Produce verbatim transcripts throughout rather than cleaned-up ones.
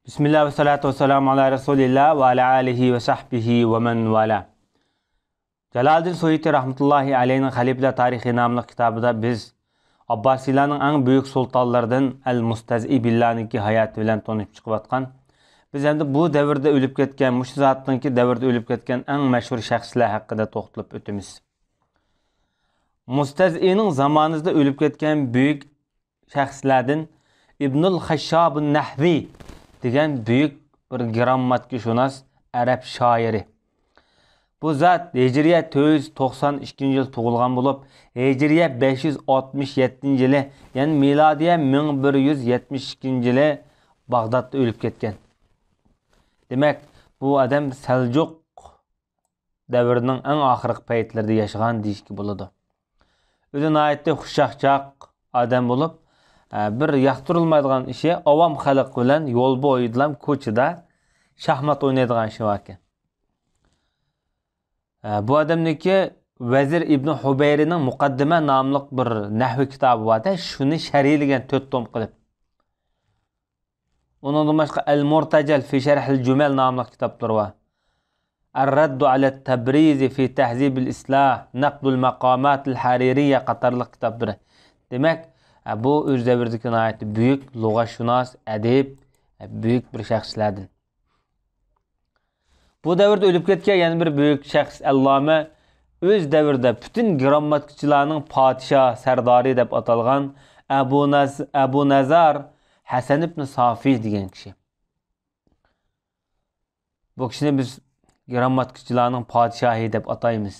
بىسمىللا ۋەسسالاتۇ ۋەسسالامۇ ئالا رەسۇلىللا ۋە ئالا ئالىھى ۋە سەھبىھى ۋە مەن ۋالا. جالالىدىن سۇيۇتى رەھمەتۇللاھى ئەلەيھىنىڭ خەلىپىلەر تارىخى ناملىق كىتابىدا بىز ئابباسىيلارنىڭ ئەڭ بۈيۈك سۇلتانلىرىدىن ئەل مۇستەزئى بىللانىڭكى ھاياتى بىلەن تونۇشۇپ چىقىۋاتقان. بىز ئەمدى بۇ دەۋردە ئۆلۈپ كەتكەن، مۇشۇ زاتنىڭكى دەۋرىدە ئۆلۈپ كەتكەن ئەڭ مەشھۇر شەخسلەر ھەققىدە توختىلىپ ئۆتىمىز. مۇستەزئىنىڭ زامانىسىدا ئۆلۈپ كەتكەن بۈيۈك شەخسلەردىن ئىبنۇل خەششابۇن نەھۋى دېگەن بۈيۈك بىر گىرامماتىكىشۇناس ئەرەب شائىرى. بۇ زات ھىجرىيە تۆت يۈز توقسان ئىككىنچى يىل تۇغۇلغان بولۇپ، ھىجرىيە بەش يۈز ئاتمىش يەتتىنچى يىلى، يەنى مىلادىيە مىڭ بىر يۈز يەتمىش ئىككىنچى يىلى باغدادتا ئۆلۈپ كەتكەن. دېمەك، بۇ ئادەم سەلجۇق دەۋرىنىڭ ئەڭ ئاخىرقى پەيتلىرىدە ياشىغان دېيىشكە بولىدۇ. ئۆزى ناھايىتى خۇشچاقچاق ئادەم بولۇپ، ئە، بىر ياقتۇرۇلمايدىغان ئىشى ئاۋام خەلق بىلەن يول بويىدىلا كوچىدا شاھمات ئوينايدىغان ئىشى باركەن. ئە، بۇ ئادەمنىڭكى ۋەزىر ئىبنى ھۇبەيرىنىڭ مۇقەددىمە ناملىق بىر نەھۋى كىتابى بار-دە، شۇنى شەرھلىگەن تۆت توم قىلىپ. ئۇنىڭدىن باشقا ئەل مۇرتەجەل في شرح الجمل ناملىق كىتابلىرى بار. الرد على التبريزي في تهذيب الإصلاح، نقد المقامات الحريرية قاتارلىق كىتابلىرى. دېمەك، بۇ ئۆز دەۋرىدىكى ناھايىتى بۈيۈك لۇغەتشۇناس، ئەدىب، بۈيۈك بىر شەخسلەردىن. بۇ دەۋردە ئۆلۈپ كەتكەن يەنە بىر بۈيۈك شەخس، ئەللامە، ئۆز دەۋرىدە پۈتۈن گىرامماتىكىچىلارنىڭ پادىشاھ سەردارى دەپ ئاتالغان ئەبۇ نەز-، ئەبۇ نەزار ھەسەن ئىبن سافى دېگەن كىشى. بۇ كىشىنى بىز گىرامماتىكىچىلارنىڭ پادىشاھى دەپ ئاتايمىز.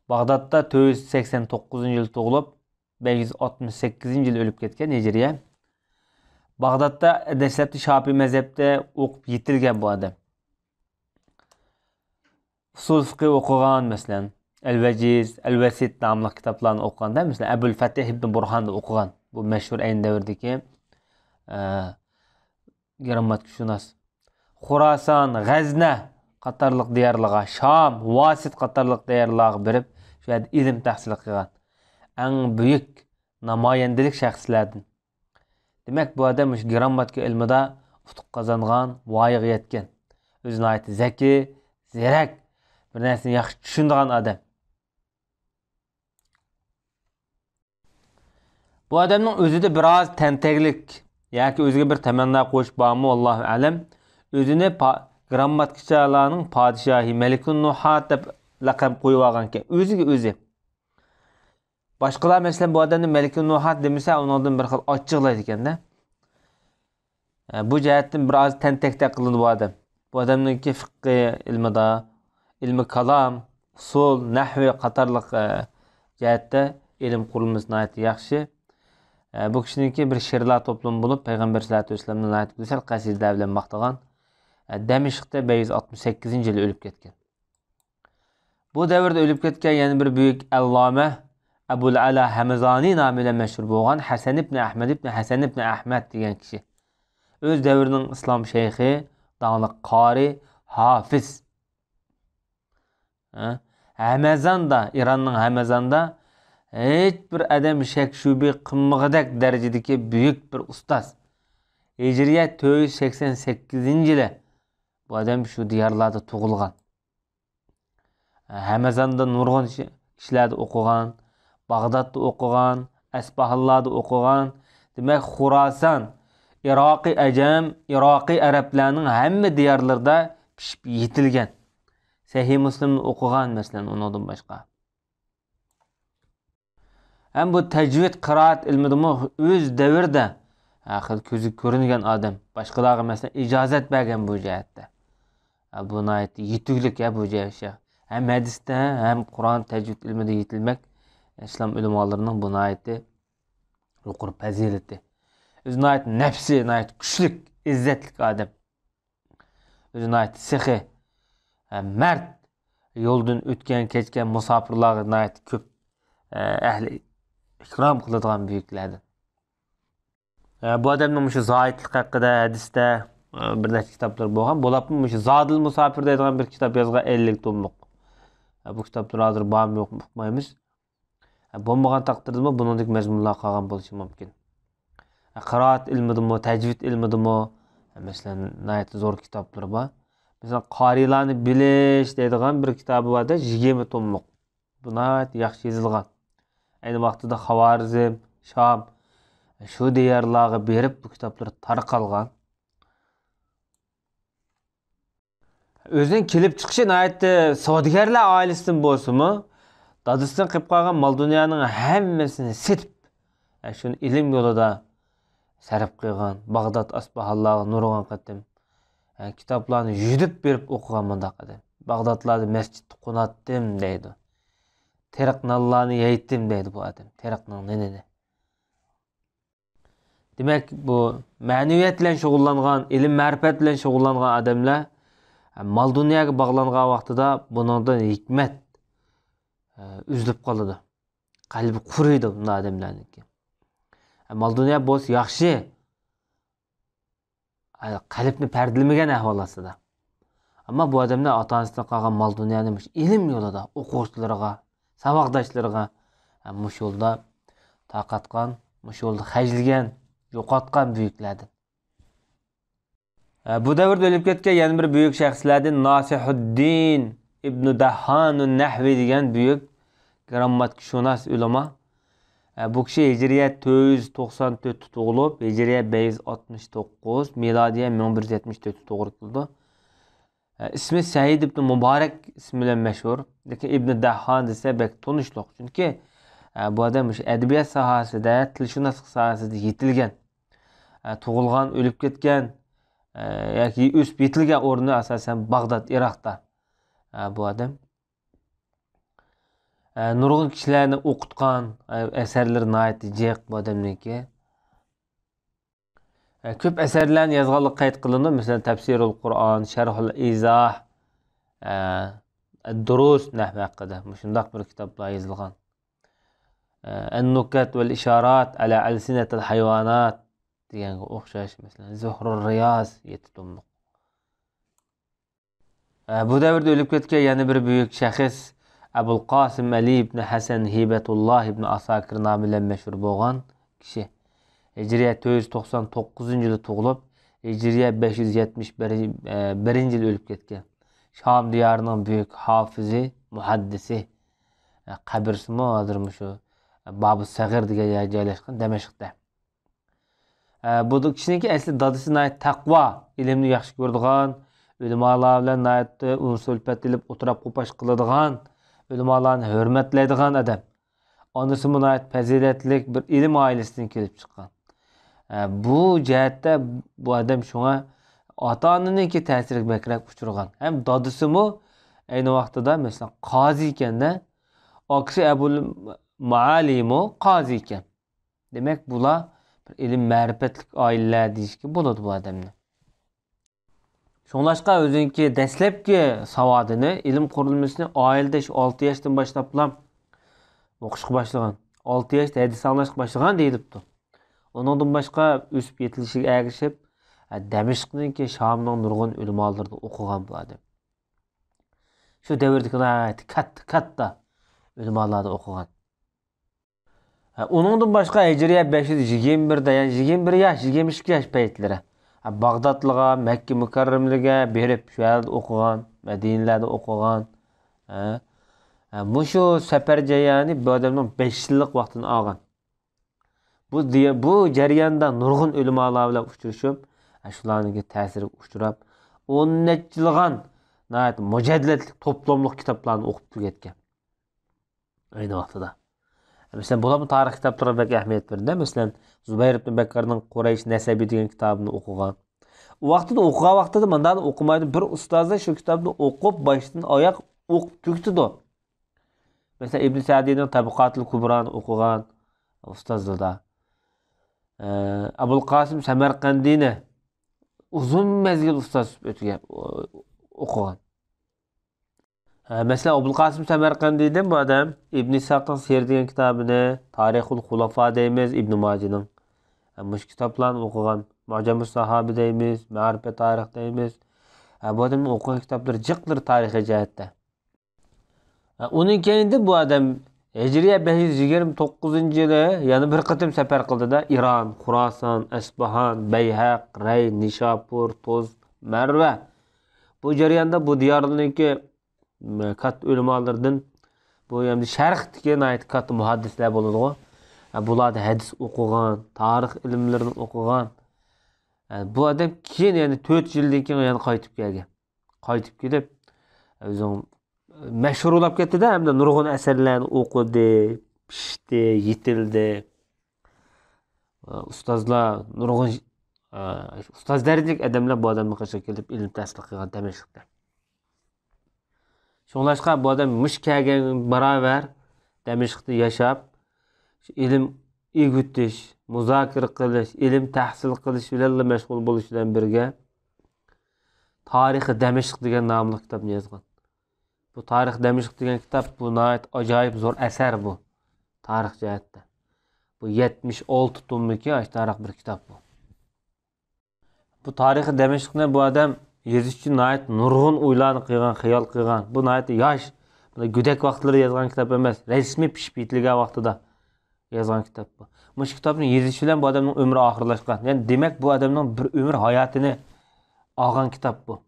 باغدادتا تۆت يۈز سەكسەن توققۇزىنچى يىل تۇغۇلۇپ، بەش يۈز ئاتمىش سەككىزىنچى يىلى ئۆلۈپ كەتكەن ھىجرىيە. باغدادتا دەسلەپتە شاپىي مەزھەپتە ئوقۇپ يېتىلگەن بۇ ئادەم. ئۇسۇل فىقھى ئوقۇغان، مەسىلەن، ئەل ۋەجىز، ئەل ۋەسىت ناملىق كىتابلارنى ئوقۇغاندا، مەسىلەن، ئەبۇل فەتىھ ئىبن بۇرھاندا ئوقۇغان. بۇ مەشھۇر ئەينى دەۋردىكى، ئە، گىرامماتىكىشۇناس. خۇراسان، غەزنە قاتارلىق دىيارلارغا، شام، ۋاسىت قاتارلىق دىيارلارغا بېرىپ، شۇ يەردە ئىلىم تەھسىل قىلغان ئەڭ بۈيۈك نامايەندىلىك شەخسلەردىن. دېمەك، بۇ ئادەم مۇشۇ گىرامماتىكا ئىلمىدا ئۇتۇق قازانغان، ۋايىغا يەتكەن. ئۆزى ناھايىتى زەكىي، زېرەك، بىر نەرسىنى ياخشى چۈشىنىدىغان ئادەم. بۇ ئادەمنىڭ ئۆزىدە بىر ئاز تەنتەكلىك ياكى ئۆزىگە بىر تەمەننا قويۇش بارمۇ، ئاللاھۇ ئەلەم، ئۆزىنى پا-، گىرامماتىكىچىلارنىڭ پادىشاھى، مەلىكۇن نۇھات دەپ لەقەم قويۇپ ئالغانىكەن ئۆزىگە ئۆزى. باشقىلار، مەسىلەن، بۇ ئادەمنى مەلىكۇن نۇھات دېمىسە، ئۇنىڭدىن بىر خىل ئاچچىقلايدىكەن-دە. ئە، بۇ جەھەتتىن بىر ئاز تەنتەكتەك قىلىنىدۇ بۇ ئادەم. بۇ ئادەمنىڭكى فىققى ئىلمىدا، ئىلمى كالام، ئۇسۇل، نەھۋى قاتارلىق، ئە، جەھەتتە ئىلىم قۇرۇلمىسى ناھايىتى ياخشى. ئە، بۇ كىشىنىڭكى بىر شېئىرلار توپلىمى بولۇپ، پەيغەمبەر سەللەللاھۇ ئەلەيھى ۋەسەللەمنى ناھايىتى گۈزەل قەسىدىلەر بىلەن ماختىغان. ئە، دەمىشقتە بەش يۈز ئاتمىش سەككىزىنچى يىلى ئۆلۈپ كەتكەن. بۇ دەۋردە ئۆلۈپ كەتكەن يەنە بىر بۈيۈك ئەللامە ئەبۇل ئەلا ھەمەزانى نامى بىلەن مەشھۇر بولغان ھەسەن ئىبنى ئەھمەد ئىبنى ھەسەن ئىبنى ئەھمەد دېگەن كىشى. ئۆز دەۋرىنىڭ ئىسلام شەيخى، داڭلىق قارى، ھافىز. ھە؟ ھەمەزاندا، ئىراننىڭ ھەمەزاندا ھېچ بىر ئادەم شەك-شۈبھە قىلمىغۇدەك دەرىجىدىكى بۈيۈك بىر ئۇستاز. ھىجرىيە تۆت يۈز سەكسەن سەككىزىنچى يىلى بۇ ئادەم شۇ دىيارلاردا تۇغۇلغان. ھەمەزاندا نۇرغۇن شى-، كىشىلەردە ئوقۇغان، باغدادتا ئوقۇغان، ئەسپاھانلاردا ئوقۇغان. دېمەك، خۇراسان، ئىراقىي ئەجەم، ئىراقىي ئەرەبلەرنىڭ ھەممە دىيارلىرىدا پىشىپ يېتىلگەن. سەھىھ مۇسلىمنى ئوقۇغان، مەسىلەن، ئۇنىڭدىن باشقا. ھەم بۇ تەجۋىد قىرائەت ئىلمىدىمۇ ئۆز دەۋرىدە، ھە، خېلى كۆزگە كۆرۈنگەن ئادەم. باشقىلارغا، مەسىلەن، ئىجازەت بەرگەن بۇ جەھەتتە. ھە، بۇ ناھايىتى يېتۈكلۈك، ھە، بۇ جەھەت. ھەم ھەدىستە، ھەم قۇرئان تەجۋىد ئىلمىدە يېتىلمەك ئىسلام ئۆلىمالىرىنىڭ بۇ ناھايىتى يۇقىرى پەزىلىتى. ئۆزى ناھايىتى نەپسى، ناھايىتى كۈچلۈك، ئىززەتلىك ئادەم. ئۆزى ناھايىتى سېخىي، ھە، مەرد، يولدىن ئۆتكەن، كەچكەن مۇساپىرلارغا ناھايىتى كۆپ، ھە، ئەھلى ئىكرام قىلىدىغان بۈيۈكلەردىن. ھە، بۇ ئادەمنىڭ مۇشۇ زاھىدلىق ھەققىدە ھەدىستە، ھە، بىر نەچچە كىتابلىرى بولغان. بولۇپمۇ مۇشۇ زادىل مۇساپىر دەيدىغان بىر كىتاب يازغان، ئەللىك توملۇق. ھە، بۇ كىتابلار ھازىر بارمۇ يوقمۇ ئۇقمايمىز. بولمىغان تەقدىردىمۇ بۇنىڭدىكى مەزمۇنلار قالغان بولۇشى مۇمكىن. قىرائەت ئىلمىدىمۇ، تەجۋىد ئىلمىدىمۇ، مەسىلەن، ناھايىتى زور كىتابلىرى بار. مەسىلەن، قارىيلارنى بىلىش دەيدىغان بىر كىتابى بار-دە، يىگىرمە توملۇق. بۇ ناھايىتى ياخشى يېزىلغان. ئەينى ۋاقتىدا خاۋارزم، شام، شۇ دىيارلارغا بېرىپ بۇ كىتابلىرى تارقالغان. ئۆزىنىڭ كېلىپ چىقىشى ناھايىتى سودىگەرلەر ئائىلىسىدىن بولسىمۇ، دادىسىدىن قېلىپ قالغان مال-دۇنيانىڭ ھەممىسىنى سېتىپ، ئە، شۇنى ئىلىم يولىدا سەرپ قىلغان، باغداد، ئاسپاھانلارغا نۇرغۇن قېتىم، ئە، كىتابلارنى يۈدۈپ بېرىپ ئوقۇغان مۇنداق ئادەم. باغدادلاردا مەسچىتتە قوناتتىم دەيدۇ. تېرىق نانلارنى يەيتتىم دەيدۇ بۇ ئادەم. تېرىقنىڭ نېنىنى. دېمەك، بۇ مەنىۋىيەت بىلەن شۇغۇللانغان، ئىلىم-مەرىپەت بىلەن شۇغۇللانغان ئادەملەر مال-دۇنياغا باغلانغان ۋاقتىدا بۇنىڭدىن ھېكمەت، ئە، ئۈزۈلۈپ قالىدۇ. قەلبى قۇرۇيدۇ بۇنداق ئادەملەرنىڭكى. ئە، مال-دۇنيا بولسا ياخشى، ئە، قەلبنى پەردىلىمىگەن ئەھۋال ئاستىدا. ئەمما بۇ ئادەملەر ئاتا-ئانىسىدىن قالغان مال-دۇنيانى مۇشۇ ئىلىم يولىدا ئوقۇغۇچىلىرىغا، ساۋاقداشلىرىغا، ھە، مۇشۇ يولدا تارقاتقان، مۇشۇ يولدا خەجلىگەن، يوقاتقان بۈيۈكلەردىن. ھە، بۇ دەۋردە ئۆلۈپ كەتكەن يەنە بىر بۈيۈك شەخسلەردىن ناسىھۇددىن ئىبنۇ دەھھانۇن نەھۋى دېگەن بۈيۈك گىرامماتىكىشۇناس ئۆلىما. ھە، بۇ كىشى ھىجرىيە تۆت يۈز توقسان تۆتتە تۇغۇلۇپ، ھىجرىيە بەش يۈز ئاتمىش توققۇز، مىلادىيە مىڭ بىر يۈز يەتمىش تۆتتە توغرا كېلىدۇ. ئىسمى سەئىد ئىبن مۇبارەك ئىسمى بىلەن مەشھۇر. لېكىن ئىبن دەھھان دېسە بەك تونۇشلۇق. چۈنكى، ئە، بۇ ئادەم مۇشۇ ئەدەبىيات ساھەسىدە، تىلشۇناسلىق ساھەسىدە يېتىلگەن، ئە، تۇغۇلغان، ئۆلۈپ كەتكەن، ئە، ياكى ئۆسۈپ يېتىلگەن ئورنى ئاساسەن باغداد، ئىراقتا. ئە، بۇ ئادەم، ئە، نۇرغۇن كىشىلەرنى ئوقۇتقان، ئە، ئەسەرلىرى ناھايىتى جىق بۇ ئادەمنىڭكى. ئە، كۆپ ئەسەرلەرنى يازغانلىقى قەيت قىلىنىدۇ. مەسىلەن، تەپسىرۇل قۇرئان، شەرھۇل ئىزاھ، ئە، ئەددۇرۇس نەھۋى ھەققىدە مۇشۇنداق بىر كىتابلار يېزىلغان. ئە، ئەننۇكەت ۋەل ئىشارات ئەلە ئەلسىنەتىل ھايۋانات دېگەنگە ئوخشاش، مەسىلەن، زۇھرۇر رىياز يەتتە توملۇق. ئە، بۇ دەۋردە ئۆلۈپ كەتكەن يەنە بىر بۈيۈك شەخس ئەبۇل قاسىم ئەلى ئىبنى ھەسەن ھىبەتۇللا ئىبنى ئاساكىر نامى بىلەن مەشھۇر بولغان كىشى. ھىجرىيە تۆت يۈز توقسان توققۇزىنچى يىلى تۇغۇلۇپ، ھىجرىيە بەش يۈز يەتمىش بىرىنچى يىلى ئۆلۈپ كەتكەن. شام دىيارىنىڭ بۈيۈك ھافىزى، مۇھەددىسى. ئە، قەبرىسىمۇ ھازىر مۇشۇ بابۇ سەغىر دېگەن يەرگە جايلاشقان دىمەشقتە. ئە، بۇ كىشىنىڭكى ئەسلى دادىسى ناھايىتى تەقۋا، ئىلىمنى ياخشى كۆرىدىغان، ئۆلىمالار بىلەن ناھايىتى ئۇنس-ئۈلپەت ئېلىپ ئولتۇراپ قوپاش قىلىدىغان، ئۆلىمالارنى ھۆرمەتلەيدىغان ئادەم. ئانىسىمۇ ناھايىتى پەزىلەتلىك بىر ئىلىم ئائىلىسىدىن كېلىپ چىققان. ئە، بۇ جەھەتتە بۇ ئادەم شۇڭا ئاتا-ئانىنىڭكى تەسىرىگە بەكرەك ئۇچرىغان. ھەم دادىسىمۇ ئەينى ۋاقتىدا، مەسىلەن، قازى ئىكەن-دە، ئاكىسى ئەبۇل مائالىمۇ قازى ئىكەن. دېمەك، بۇلار بىر ئىلىم-مەرىپەتلىك ئائىلىلەر دېيىشكە بولىدۇ بۇ ئادەمنى. شۇڭلاشقا ئۆزىنىڭكى دەسلەپكى ساۋادىنى، ئىلىم قۇرۇلمىسىنى ئائىلىدە شۇ ئالتە ياشتىن باشلاپلا ئوقۇشقا باشلىغان. ئالتە ياشتا ھەدىس ئاڭلاشقا باشلىغان دېيىلىپتۇ. ئۇنىڭدىن باشقا ئۆسۈپ يېتىلىشىگە ئەگىشىپ، دىمەشقنىڭكى شامنىڭ نۇرغۇن ئۆلىمالىرىدا ئوقۇغان بۇ ئادەم. شۇ دەۋردىكى ناھايىتى كاتتا، كاتتا ئۆلىمالاردا ئوقۇغان. ھە، ئۇنىڭدىن باشقا ھىجرىيە بەش يۈز يىگىرمە بىردە، يەنى يىگىرمە بىر ياش، يىگىرمە ئىككى ياش پەيتلىرى، ھە، باغدادلىغا، مەككە مۇكەررەمىلىگە بېرىپ، شۇ يەردە ئوقۇغان، مەدىنىلەردە ئوقۇغان. ھە. ھە، مۇشۇ سەپەر جەريانى بۇ ئادەمنىڭ بەش يىللىق ۋاقتىنى ئالغان. بۇ دىيا-، بۇ جەرياندا نۇرغۇن ئۆلىمالار بىلەن ئۇچرىشىپ، ھە، شۇلارنىڭكى تەسىرىگە ئۇچراپ، ئون نەچچىلىغان ناھايىتى مۇجەللەتلىك توپلاملىق كىتابلارنى ئوقۇپ تۈگەتكەن. ئەينى ۋاقتىدا. مەسىلەن، بۇلارمۇ تارىخ كىتابلىرىغا بەك ئەھمىيەت بېرىدۇ. مەسىلەن، زۇبەير ئىبن بەككارنىڭ قۇرەيش نەسەبى دېگەن كىتابىنى ئوقۇغان. ئۇ ۋاقتىدا ئوقۇغان ۋاقتىدا مۇنداقنى ئوقۇمايدۇ. بىر ئۇستازى شۇ كىتابنى ئوقۇپ، باشتىن ئاياق ئوقۇپ تۈگىتىدۇ. مەسىلەن، ئىبن سەدىنىڭ تەبىقاتىل كۇبرانى ئوقۇغان ئۇستازلىرىدا. ئە، ئەبۇل قاسىم سەمەرقەندىنى ئۇزۇن مەزگىل ئۇستاز تۇتۇپ ئۆتكەن، ئوقۇغان. ھە، مەسىلەن، ئابۇلقاسىم سەمەرقەندىدىن بۇ ئادەم ئىبن ئىسھاقنىڭ سىيرى دېگەن كىتابىنى، تارىخۇل خۇلافا دەيمىز، ئىبن ماجىنىڭ. ھە، مۇشۇ كىتابلارنى ئوقۇغان. مۇجەمۇس ساھابە دەيمىز، مەرىپەت تارىخ دەيمىز. ھە، بۇ ئادەمنىڭ ئوقۇغان كىتابلىرى جىقلىرى تارىخىي جەھەتتە. ھە، ئۇنىڭ كەينىدىن بۇ ئادەم ھىجرىيە بەش يۈز يىگىرمە توققۇزىنچى يىلى يەنە بىر قېتىم سەپەر قىلدىدا، ئىران، خۇراسان، ئەسپاھان، بەيھەق، رەي، نىشاپۇر، توز، مەرۋە. بۇ جەرياندا بۇ دىيارلارنىڭكى، م، كاتتا ئۆلىمالىرىدىن، بۇ ئەمدى شەرقتىكى ناھايىتى كاتتا مۇھەددىسلەر بولىدىغۇ. ھە، بۇلاردا ھەدىس ئوقۇغان، تارىخ ئىلىملىرىنى ئوقۇغان. ھە، بۇ ئادەم كېيىن يەنە تۆت يىلدىن كېيىن يەنە قايتىپ كەلگەن. قايتىپ كېلىپ، ئۆزىنىڭ مەشھۇر بولاپ كەتتىدە، ھەمدە نۇرغۇن ئەسەرلەرنى ئوقۇدى، پىشتى، يېتىلدى. ئۇستازلار، نۇرغۇن، ئۇستاز دەرىجىلىك ئادەملەر بۇ ئادەمنىڭ قېشىغا كېلىپ ئىلىم تەھسىل قىلغان دەمەشقتە. شۇڭلاشقا بۇ ئادەم مۇشۇ كەلگەن باراۋەر دەمەشقتە ياشاپ، شۇ ئىلىم ئۆگىتىش، مۇزاكىرە قىلىش، ئىلىم تەھسىل قىلىش بىلەنلا مەشغۇل بولۇش بىلەن بىرگە، تارىخى دەمەشق دېگەن ناملىق كىتابنى يازغان. بۇ تارىخ دەمەشق دېگەن كىتاب، بۇ ناھايىتى ئاجايىپ زور ئەسەر بۇ، تارىخ جەھەتتە. بۇ يەتمىش ئالتە تومدىكى ئاشتاراق بىر كىتاب بۇ. بۇ تارىخى دەمەشقنى بۇ ئادەم يېزىش ئۈچۈن ناھايىتى نۇرغۇن ئويلارنى قىلغان، خىيال قىلغان. بۇ ناھايىتى ياش، بۇ گۆدەك ۋاقىتلىرى يازغان كىتاب ئەمەس، رەسمىي پىشىپ يېتىلگەن ۋاقتىدا يازغان كىتاب بۇ. مۇشۇ كىتابنى يېزىش بىلەن بۇ ئادەمنىڭ ئۆمرى ئاخىرلاشقان. يەنى دېمەك، بۇ ئادەمنىڭ بىر ئۆمۈر ھاياتىنى ئالغان كىتاب بۇ.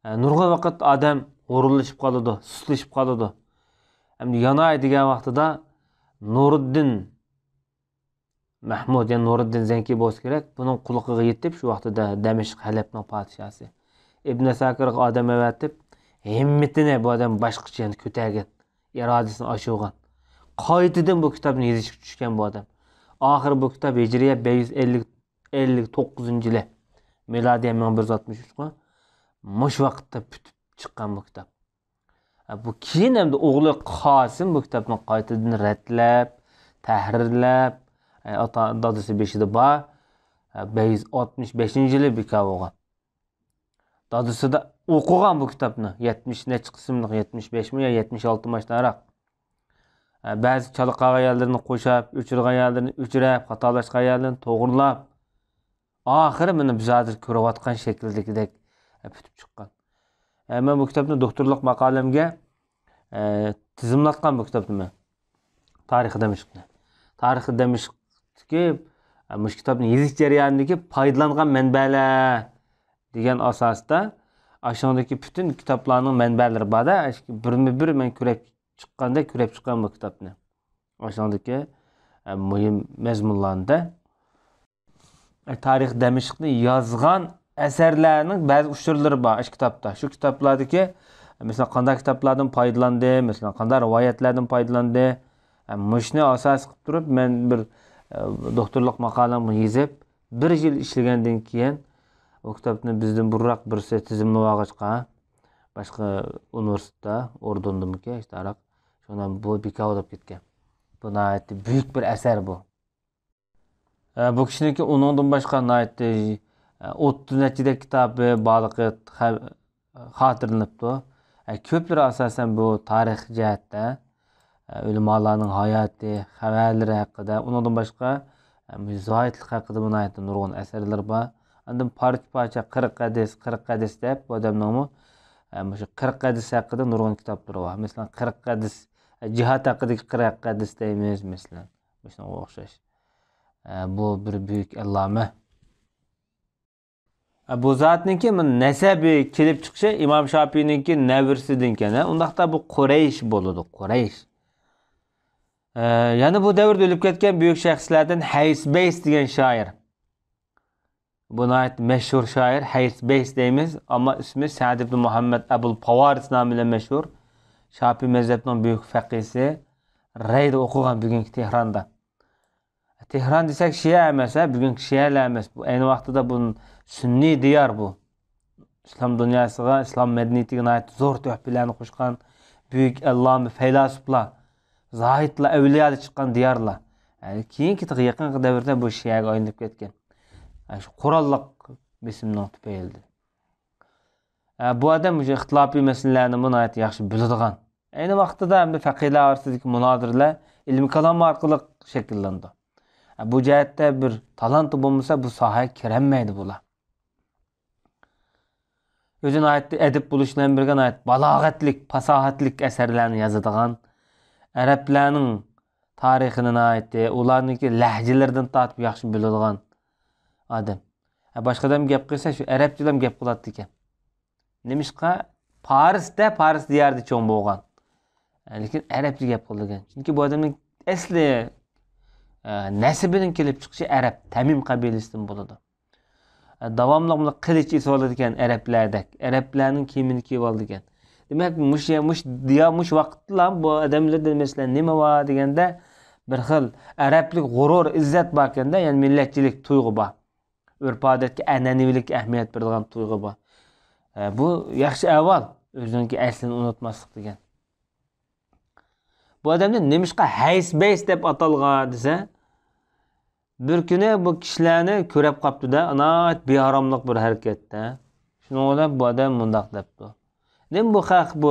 ئە، نۇرغۇن ۋاقىت ئادەم غۇرۇرلىشىپ قالىدۇ، سۇسلىشىپ قالىدۇ. ئەمدى ياناي دېگەن ۋاقتىدا نۇرۇددىن مەھمۇد، يەنى نۇرۇددىن زەنكى بولسا كېرەك، بۇنىڭ قۇلىقىغا يېتىپ، شۇ ۋاقتىدا دەمەشق، ھەلەبنىڭ پادىشاھسى ئىبن ئەساكىرغا ئادەم ئەۋەتىپ، ھىممىتىنى بۇ ئادەم باشقىچە يەنە كۆتەرگەن، ئىرادىسىنى ئاشۇرغان. قايتىدىن بۇ كىتابنى يېزىشقا چۈشكەن بۇ ئادەم. ئاخىرى بۇ كىتاب ھىجرىيە بەش يۈز ئەللىك، ئەللىك توققۇزىنچى يىلى، مىلادىيە مىڭ بىر يۈز ئاتمىش ئۈچ، مۇشۇ ۋاقىتتا پۈتۈپ چىققان بۇ كىتاب. ھە، بۇ كېيىن ئەمدى ئوغلى قاسىم بۇ كىتابنى قايتىدىن رەتلەپ، تەھرىرلەپ، ئاتا، دادىسى بېشىدا بار، بەش يۈز ئاتمىش بەشىنچى يىلى بىكار بولغان. دادىسىدا ئوقۇغان بۇ كىتابنى، يەتمىش نەچچە قىسىملىق، يەتمىش بەشمۇ يا يەتمىش ئالتە ماشتاراق. بەزى چالا قالغان يەرلىرىنى قوشاپ، ئۆچۈرگەن يەرلىرىنى ئۆچۈرەپ، خاتالاشقان يەرلىرىنى توغرىلاپ، ئاخىرى مانا بىز ھازىر كۆرۈۋاتقان شەكىلدىكىدەك پۈتۈپ چىققان. ئە، مەن بۇ كىتابنى دوكتورلۇق ماقالەمگە، ئە، تىزىملاتقان بۇ كىتابنى مەن. تارىخى دەمىشقنى. تارىخى دەمىشقتىكى، ئە، مۇشۇ كىتابنى يېزىش جەريانىدىكى پايدىلانغان مەنبەلەر دېگەن ئاساستا ئاشۇنىڭدىكى پۈتۈن كىتابلارنىڭ مەنبەلىرى بار-دە، بىرمۇ بىر مەن كۆرۈپ چىققاندەك كۆرۈپ چىققان بۇ كىتابنى. ئاشۇنىڭدىكى، ئە، مۇھىم مەزمۇنلارنى-دە. تارىخ دەمىشقنى يازغان ئەسەرلەرنىڭ بەزى ئۇچۇرلىرى بار شۇ كىتابتا. شۇ كىتابلاردىكى، مەسىلەن، قانداق كىتابلاردىن پايدىلاندى، مەسىلەن، قانداق رىۋايەتلەردىن پايدىلاندى. مۇشۇنى ئاساس قىلىپ تۇرۇپ، مەن بىر، ئە، دوكتورلۇق ماقالەمنى يېزىپ، بىر يىل ئىشلىگەندىن كېيىن، ئۇ كىتابنى بىزدىن بۇرۇنراق بىرسى تىزىملىۋالغاچقا، باشقا ئۇنىۋېرسىتېتتا، ئوردۇندىمىكى، ئىشتىراك، شۇنىڭ بۇ بىكار بولۇپ كەتكەن. بۇ ناھايىتى بۈيۈك بىر ئەسەر بۇ. ئە، بۇ كىشىنىڭكى ئۇنىڭدىن باشقا ناھايىتى، ئە، ئوتتۇز نەچچىدەك كىتابى بارلىقى خە-، خاتىرىلىنىپتۇ. ئە، كۆپلىرى ئاساسەن بۇ تارىخ جەھەتتە، ئە، ئۆلىمالارنىڭ ھاياتى، خەۋەرلىرى ھەققىدە، ئۇنىڭدىن باشقا، ئە، مۇشۇ زاھىدلىق ھەققىدە بۇ ناھايىتى نۇرغۇن ئەسەرلىرى بار. ئاندىن پارچە-پارچە قىرىق ھەدىس، قىرىق ھەدىس دەپ بۇ ئادەمنىڭمۇ، ئە، مۇشۇ قىرىق ھەدىس ھەققىدە نۇرغۇن كىتابلىرى بار. مەسىلەن، قىرىق ھەدىس، ئە، جىھاد ھەققىدىكى قىرىق ھەدىس دەيمىز، مەسىلەن. مۇشۇنىڭغا ئوخشاش. ئە، بۇ بىر بۈيۈك ئەللامە. ئە، بۇ زاتنىڭكى مۇ-، نەسەبى كېلىپ چىقىشى ئىمام شاپىينىڭكى نەۋرىسىدىنكەن، ھە؟ ئۇنداقتا بۇ قۇرەيش بولىدۇ، قۇرەيش. ئە، يەنە بۇ دەۋردە ئۆلۈپ كەتكەن بۈيۈك شەخسلەردىن ھەيس بەيس دېگەن شائىر. بۇ ناھايىتى مەشھۇر شائىر، ھەيس بەيس دەيمىز، ئەمما ئىسمى سەئد ئىبن مۇھەممەد ئەبۇل پاۋارىس نامى بىلەن مەشھۇر. شاپىي مەزھەپنىڭ بۈيۈك فەقىھسى، رەيدە ئوقۇغان بۈگۈنكى تېھراندا. تېھران دېسەك شىئە ئەمەس، ھە، بۈگۈنكى شىئەلەر ئەمەس. بۇ ئەينى ۋاقتىدا بۇ سۈنئىي دىيار بۇ. ئىسلام دۇنياسىغا، ئىسلام مەدەنىيىتىگە ناھايىتى زور تۆھپىلەرنى قوشقان بۈيۈك ئەللامە، پەيلاسوپلار، زاھىدلار، ئەۋلىيالار چىققان دىيارلار. يەنى كېيىنكى تېخى يېقىنقى دەۋردە بۇ شىئەگە ئايلىنىپ كەتكەن. يەنى شۇ قوراللىق بېسىمنىڭ تۈپەيلىدىن. ئە، بۇ ئادەم مۇشۇ ئىختىلاپىي مەسىلىلەرنىمۇ ناھايىتى ياخشى بىلىدىغان. ئەينى ۋاقتىدا ئەمدى فەقىھلەر ئارىسىدىكى مۇنازىرىلەر ئىلمىي كالام ئارقىلىق شەكىللىنىدۇ. ئە، بۇ جەھەتتە بىر تالانتى بولمىسا، بۇ ساھەگە كىرەلمەيدۇ بۇلار. ئۆزى ناھايىتى ئەدىب بولۇش بىلەن بىرگە ناھايىتى بالاغەتلىك، پاساھەتلىك ئەسەرلەرنى يازىدىغان، ئەرەبلەرنىڭ تارىخىنى ناھايىتى، ئۇلارنىڭكى لەھجىلىرىدىن تارتىپ ياخشى بىلىدىغان ئادەم. ھە، باشقا ئادەم گەپ قىلسا، شۇ ئەرەبچىلا گەپ قىلاتتىكەن. نېمىشقا؟ پارسدا، پارس دىيارىدا چوڭ بولغان. ھە، لېكىن ئەرەبچە گەپ قىلىدىكەن. چۈنكى بۇ ئادەمنىڭ ئەسلى، ئە، نەسىبىنىڭ كېلىپ چىقىشى ئەرەب، تەمىم قەبىلىسىدىن بولىدۇ. داۋاملىق بۇنداق قىلىچ ئېسىۋالىدىكەن ئەرەبلەردەك. ئەرەبلەرنىڭ كىيىمىنى كىيىۋالىدىكەن. دېمەك، مۇشۇ، مۇشۇ دىيار، مۇشۇ ۋاقىتلا بۇ ئادەملەردە، مەسىلەن، نېمە بار دېگەندە، بىر خىل ئەرەبلىك غۇرۇر، ئىززەت باركەندە، يەنى مىللەتچىلىك تۇيغۇ بار. ئۆرپ-ئادەتكە، ئەنئەنىۋىلىككە ئەھمىيەت بېرىدىغان تۇيغۇ بار. ئە، بۇ ياخشى ئەھۋال، ئۆزىنىڭكى ئەسلىنى ئۇنتۇماسلىق دېگەن. بۇ ئادەمنى نېمىشقا ھەيس بەيس دەپ ئاتالغان دېسە، بىر كۈنى بۇ كىشىلەرنى كۆرۈپ قاپتۇ-دە، ناھايىتى بىھاراملىق بىر ھەرىكەتتە. شۇنىڭ بىلەن بۇ ئادەم مۇنداق دەپتۇ: «نېمە بۇ خەق بۇ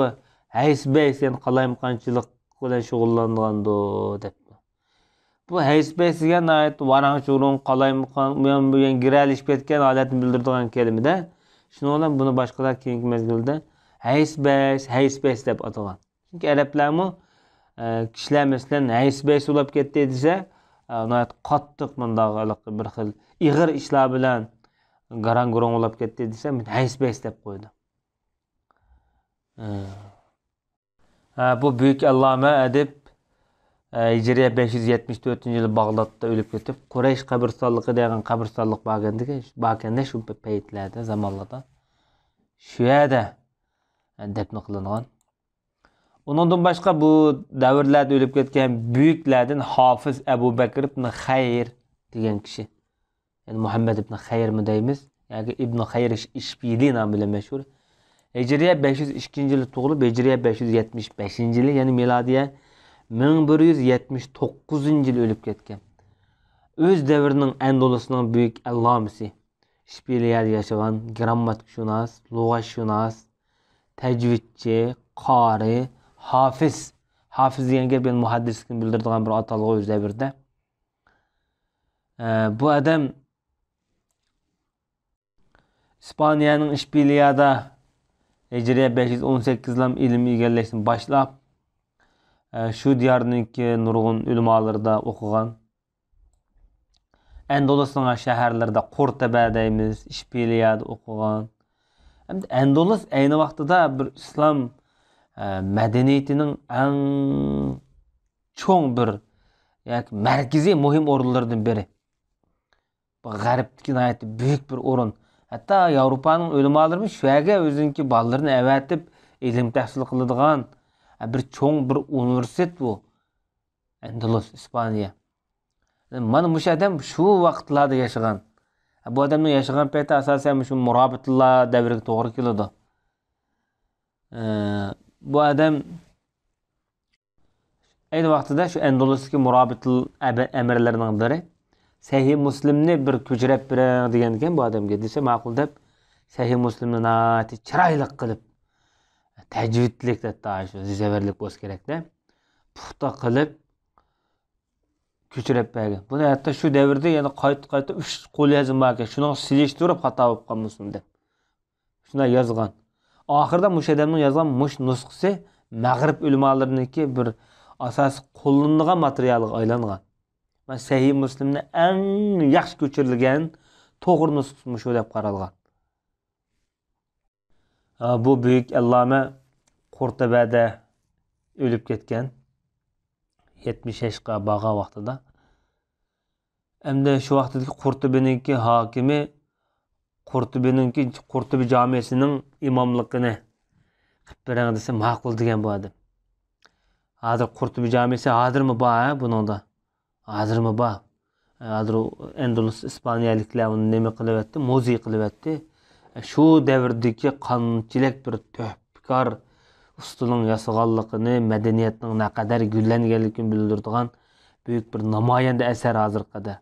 ھەيس بەيس، يەنى قالايمىقانچىلىق بىلەن شۇغۇللانغاندۇ؟» دەپتۇ. بۇ ھەيس بەيس دېگەن ناھايىتى ۋاراڭ-چۇرۇڭ، قالايمىقان، ئۇيان-بۇيان گىرەلىشىپ كەتكەن ھالەتنى بىلدۈرىدىغان كەلىمىدە. شۇنىڭ بىلەن بۇنى باشقىلار كېيىنكى مەزگىلدە ھەيس بەيس، ھەيس بەيس دەپ ئاتىغان. چۈنكى ئەرەبلەرمۇ، ئە، كىشىلەر، مەسىلەن، ھەيس بەيس بولاپ كەتتى دېسە، ئە، ناھايىتى قاتتىق مۇنداق ھېلىقى بىر خىل ئېغىر ئىشلار بىلەن گاراڭ-گۇرۇڭ بولاپ كەتتى دېسە، ھەيس بەيس دەپ قويىدۇ. ئە. ھە، بۇ بۈيۈك ئەللامە ئەدىب، ئە، ھىجرىيە بەش يۈز يەتمىش تۆتىنچى يىلى باغدادتا ئۆلۈپ كېتىپ، قۇرەيش قەبرىستانلىقى دېگەن قەبرىستانلىق باركەندىكەن، باركەندە شۇ پەيتلەردە، زامانلاردا. شۇ يەردە، ئە، دەپنە قىلىنغان. ئۇنىڭدىن باشقا بۇ دەۋرلەردە ئۆلۈپ كەتكەن بۈيۈكلەردىن ھافىز ئەبۇ بەكر ئىبن خەير دېگەن كىشى. يەنى مۇھەممەد ئىبن خەيرمۇ دەيمىز، ياكى ئىبن خەير ئىش-، ئىشبىلى نامى بىلەن مەشھۇر. ھىجرىيە بەش يۈز ئىككىنچى يىلى تۇغۇلۇپ، ھىجرىيە بەش يۈز يەتمىش بەشىنچى يىلى، يەنى مىلادىيە مىڭ بىر يۈز يەتمىش توققۇزىنچى يىلى ئۆلۈپ كەتكەن. ئۆز دەۋرىنىڭ ئەندۇلۇسنىڭ بۈيۈك ئەللامىسى. ئىشبىلىيەدە ياشىغان گىرامماتىكىشۇناس، لۇغەتشۇناس، تەجۋىدچى، قارى، ھافىز. ھافىز دېگەن گەپ يەنە مۇھەددىسلىكنى بىلدۈرىدىغان بىر ئاتالغۇ ئۆز دەۋرىدە. ئە، بۇ ئادەم ئىسپانىيەنىڭ ئىشبىلىيەدە ھىجرىيە بەش يۈز ئون سەككىزلام ئىلىم ئىگىلەشنى باشلاپ، ئە، شۇ دىيارنىڭكى نۇرغۇن ئۆلىمالىرىدا ئوقۇغان. ئەندۇلۇسنىڭ شەھەرلىرىدە، قۇرتۇبە دەيمىز، ئىشبىلىيەدە ئوقۇغان. ئەمدى ئەندۇلۇس ئەينى ۋاقتىدا بىر ئىسلام، ئە، مەدەنىيىتىنىڭ ئەڭ چوڭ بىر، ياكى مەركىزىي مۇھىم ئورۇنلىرىدىن بىرى. بۇ غەربتىكى ناھايىتى بۈيۈك بىر ئورۇن. ھەتتا ياۋروپانىڭ ئۆلىمالىرىمۇ شۇ يەرگە ئۆزىنىڭكى بالىلىرىنى ئەۋەتىپ، ئىلىم تەھسىل قىلىدىغان، ئە، بىر چوڭ بىر ئۇنىۋېرسىتېت بۇ. ئەندۇلۇس، ئىسپانىيە. مانا مۇشۇ ئادەم شۇ ۋاقىتلاردا ياشىغان. بۇ ئادەمنىڭ ياشىغان پېتى ئاساسەن مۇشۇ مۇرابىتلار دەۋرىگە توغرا كېلىدۇ. ئە، بۇ ئادەم ئەينى ۋاقتىدا شۇ ئەندۇلۇستىكى مۇرابىتىل ئەبە-، ئەمىرلىرىنىڭ بىرى. سەھىھ مۇسلىمنى بىر كۆچۈرۈپ بېرىڭ دېگەنىكەن بۇ ئادەمگە. دېسە، ماقۇل دەپ، سەھىھ مۇسلىمنى ناھايىتى چىرايلىق قىلىپ، تەجۋىدلىك، ھەتتا شۇ زېۋەرلىك بولسا كېرەكتە، پۇختا قىلىپ، كۆچۈرۈپ بەرگەن. بۇنى ھەتتا شۇ دەۋردە يەنە قايتا-قايتا ئۈچ قول يازما باركەن، شۇنىڭغا سېلىشتۇرۇپ خاتا بولۇپ قالمىسۇن دەپ. شۇنداق يازغان. ئاخىرىدا مۇشۇ ئادەمنىڭ يازغان مۇشۇ نۇسخىسى مەغرىب ئۆلىمالىرىنىڭكى بىر ئاساسىي قوللىنىدىغان ماتېرىيالىغا ئايلانغان. مانا سەھىھ مۇسلىمنى ئەڭ ياخشى كۆچۈرۈلگەن توغرا نۇسخىسى مۇشۇ دەپ قارالغان. ئا، بۇ بۈيۈك ئەللامە قۇرتۇبەدە ئۆلۈپ كەتكەن. يەتمىش ياشقا بارغان ۋاقتىدا. ئەمدى شۇ ۋاقتىدىكى قۇرتۇبىنىڭكى ھاكىمى، قۇرتۇبىنىڭكى، قۇرتۇبى جامىسىنىڭ ئىماملىقىنى قىلىپ بېرىڭ دېسە، ماقۇل دېگەن بۇ ئادەم. ھازىر قۇرتۇبى جامىسى ھازىرمۇ بار، ھە، بۇنىڭدا. ھازىرمۇ بار. ھازىر ئۇ ئەندۇلۇس ئىسپانىيەلىكلەر ئۇنى نېمە قىلىۋەتتى؟ مۇزېي قىلىۋەتتى. شۇ دەۋردىكى قانچىلىك بىر تۆھپىكار ئۇستىنىڭ ياسىغانلىقىنى، مەدەنىيەتنىڭ نەقەدەر گۈللەنگەنلىكىنى بىلدۈرىدىغان بۈيۈك بىر نامايەندە ئەسەر ھازىرقىدە.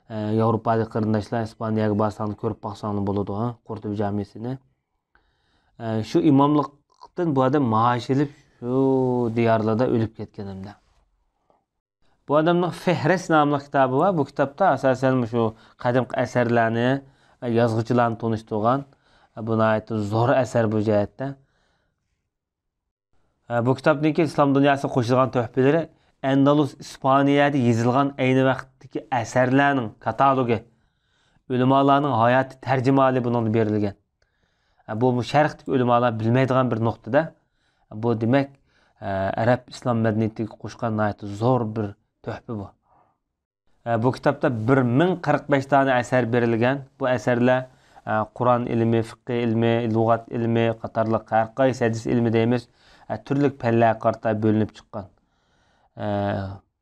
ئە، ياۋروپادىكى قېرىنداشلار ئىسپانىيەگە بارساڭلار كۆرۈپ باقساڭلار بولىدۇ، ھە، قۇرتۇبى جامىسىنى. ئە، شۇ ئىماملىقتىن بۇ ئادەم مائاش ئېلىپ، شۇ دىيارلاردا ئۆلۈپ كەتكەن ئەمدى. بۇ ئادەمنىڭ فىھرىس ناملىق كىتابى بار. بۇ كىتابتا ئاساسەن مۇشۇ قەدىمكى ئەسەرلەرنى، يازغۇچىلارنى تونۇشتۇرغان. بۇ ناھايىتى زور ئەسەر بۇ جەھەتتە. ئە، بۇ كىتابنىڭكى ئىسلام دۇنياسىغا قوشۇلغان تۆھپىلىرى ئەندالۇس ئىسپانىيەدە يېزىلغان ئەينى ۋاقىتتىكى ئەسەرلەرنىڭ كاتالوگى، ئۆلىمالارنىڭ ھاياتى تەرجىمىھالى بۇنىڭدا بېرىلگەن. ئە، بۇ، بۇ شەرقتىكى ئۆلىمالار بىلمەيدىغان بىر نۇقتىدا. بۇ دېمەك، ئە، ئەرەب ئىسلام مەدەنىيىتىگە قوشقان ناھايىتى زور بىر تۆھپە بۇ. ئە، بۇ كىتابتا بىر مىڭ قىرىق بەش دانە ئەسەر بېرىلگەن. بۇ ئەسەرلەر، ئە، قۇرئان ئىلمى، فىقھى ئىلمى، لۇغەت ئىلمى قاتارلىق ھەر قايسى ھەدىس ئىلمى دەيمىز، ئە، تۈرلۈك پەنلەرگە قارىتا بۆلۈنۈپ چىققان. ئە،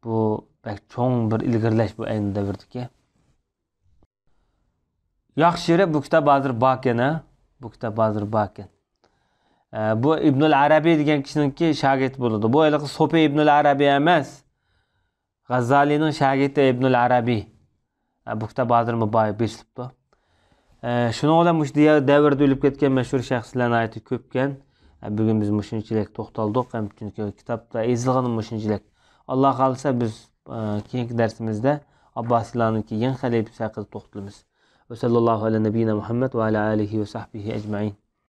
بۇ بەك چوڭ بىر ئىلگىرىلەش بۇ ئەينى دەۋردىكى. ياخشى يېرى، بۇ كىتاب ھازىر باركەن، ھە؟ بۇ كىتاب ھازىر باركەن. ئە، بۇ ئىبنۇل ئەرەبىي دېگەن كىشىنىڭكى شاگىرتى بولىدۇ. بۇ ھېلىقى سوپى ئىبنۇل ئەرەبىي ئەمەس. غەززالىنىڭ شاگىرتى ئىبنۇل ئەرەبىي. ئە، بۇ كىتاب ھازىرمۇ بار، بېسىلىپتۇ. ئە، شۇنىڭ بىلەن مۇشۇ دىيا-، دەۋردە ئۆلۈپ كەتكەن مەشھۇر شەخسلەر ناھايىتى كۆپكەن. ئە، بۈگۈن بىز مۇشۇنچىلىك توختالدۇق، ھەم چۈنكى كىتابتا يېزىلغىنى مۇشۇنچىلىك. ئاللا خالىسا بىز، ئە، كېيىنكى دەرسىمىزدە ئابباسىيلارنىڭكى يېڭى خەلىپىسى ھەققىدە توختىلىمىز. وصلى الله على نبينا محمد وعلى آله وصحبه أجمعين.